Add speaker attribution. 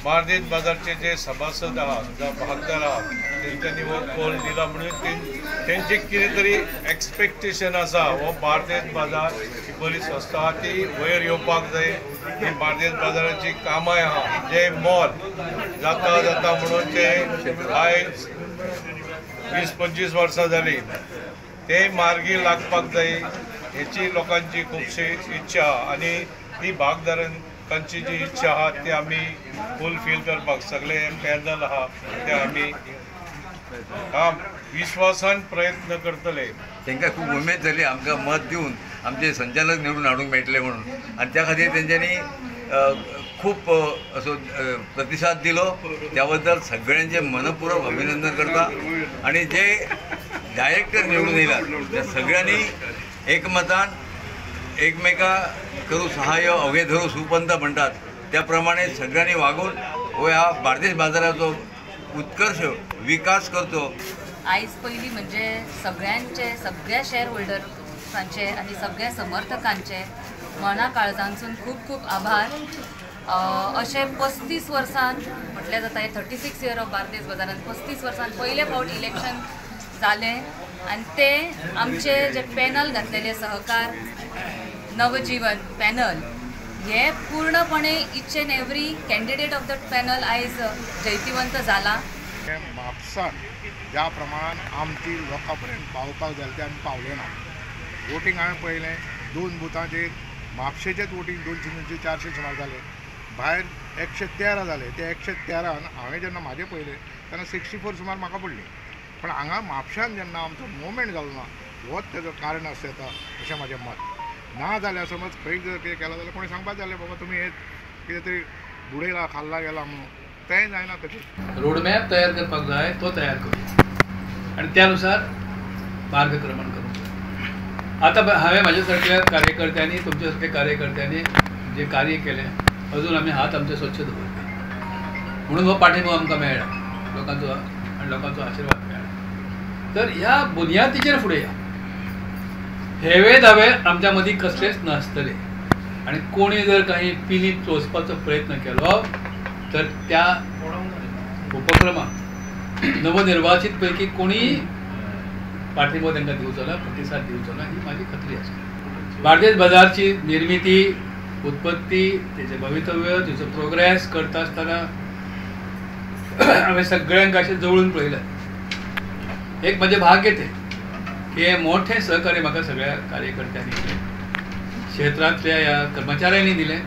Speaker 1: बार्देस बाजारचे जे सभासद आहात जावं भागदार आहात तेंच्यांनी हो कॉल दिला म्हणून तेंचे कितें तरी एक्सपेक्टेशन आसा. हो बार्देस बाजार ही बरी संस्था आहा ती वयर येवपाक जाय. ही बार्देस बाजाराची कामां आहा जे मॉल जाता जाता म्हणून ते आयज 20-25 वर्सां जालीं ते मार्गी लागपाक जाय हेची लोकांची खुबशी इच्छा आनी ती भागधारकांची जी इच्छा आहा ती आमी फुलफील करपाक सगळे पॅनल आहा ते आमी विश्वासान प्रयत्न करतले.
Speaker 2: तांकां खूब उमेद जाली आमकां मत दिवन आमचे संचालक निवडून हाडूंक मेळटले म्हणून, आनी त्या खातीर तेंच्यांनी खूब असो प्रतिसाद दिलो. त्या बद्दल सगळ्यांचे मनपूर्वक अभिनंदन करता. आनी जे डायरेक्टर निवडून येयलात त्या सगळ्यांनी एकमतान एकमेका करू सहाय्य अवघे धरू सुपंथ म्हणटात त्या प्रमाणे सगळ्यांनी वागून हो ह्या बार्देस बाजाराचो उत्कर्ष विकास करचो.
Speaker 3: आयज पयलीं म्हणजे सगळ्यांचे, सगळ्या शेअर होल्डर्सांचे आनी सगळ्या समर्थकांचे मना काळजांसून खूब खूब आभार. अशें 35 वर्सान म्हटल्यार जाता, हे 36 इयर ऑफ बार्देस बाजारान 35 वर्सान पयले फावट इलेक्शन जालें आनी ते आमचे जे पॅनल घातलेले सहकार नवजीवन पॅनल हे पूर्णपणे each and every candidate of the panel आयज जैतिवंत जाला.
Speaker 4: म्हापसान ज्या प्रमाणान आमची लोकां पर्यंत पावपाक जाय ते आमी पावले ना. वोटींग हांवें पळयलें 2 बुथांचेर म्हापशेचेच वोटींग 200, 200, 400 सुमार जालें. भायर 113 जाले. ते 113 हांवें जेन्ना म्हाजें पळयलें तेन्ना 64 सुमार म्हाका पडली. पण हांगा म्हापशान जेन्ना आमचो मुवमेंट जालो ना होच तेजो कारण आसूं येता अशें म्हाजें मत. ना जाल्यार समज खंय जर कितें केलां जाल्यार कोणी सांगपाक जालें बाबा तुमी हे कितें तरी बुडयला खाल्ला गेला म्हणून, तेंय जायना तशें.
Speaker 5: रोडमॅप तयार करपाक जाय तो तयार करूया आनी त्या नुसार मार्गक्रमण करूंक जाय. आतां हांवें म्हाज्या सारक्या कार्यकर्त्यांनी, तुमच्या सारक्या कार्यकर्त्यांनी जें कार्य केलें अजून आमी हात आमचे स्वच्छ दवरता म्हणून हो पाठिंबो आमकां मेळ्ळा लोकांचो आनी लोकांचो आशिर्वाद मेळ्ळा. तर ह्या बुन्यादीचेर फुडें या. हेवे दावे आमच्या मदीं कसलेच नासतले आनी कोणी जर काही पिली चोचपाचो प्रयत्न केलो तर त्या उपक्रमाक नवनिर्वाचित पैकी कोणी पाठिंबो तांकां दिवचो ना, प्रतिसाद दिवचो ना ही म्हाजी खात्री आसा. बार्देस बाजारची निर्मिती, उत्पत्ती, तेचें भवितव्य, तेचो प्रोग्रेस करता आसतना हांवें सगळ्यांक अशें जवळून पळयलें. एक म्हजें भाग्य तें की हें मोठें सहकार्य म्हाका सगळ्या कार्यकर्त्यांनी दिलें, क्षेत्रांतल्या ह्या कर्मचाऱ्यांनी दिलें.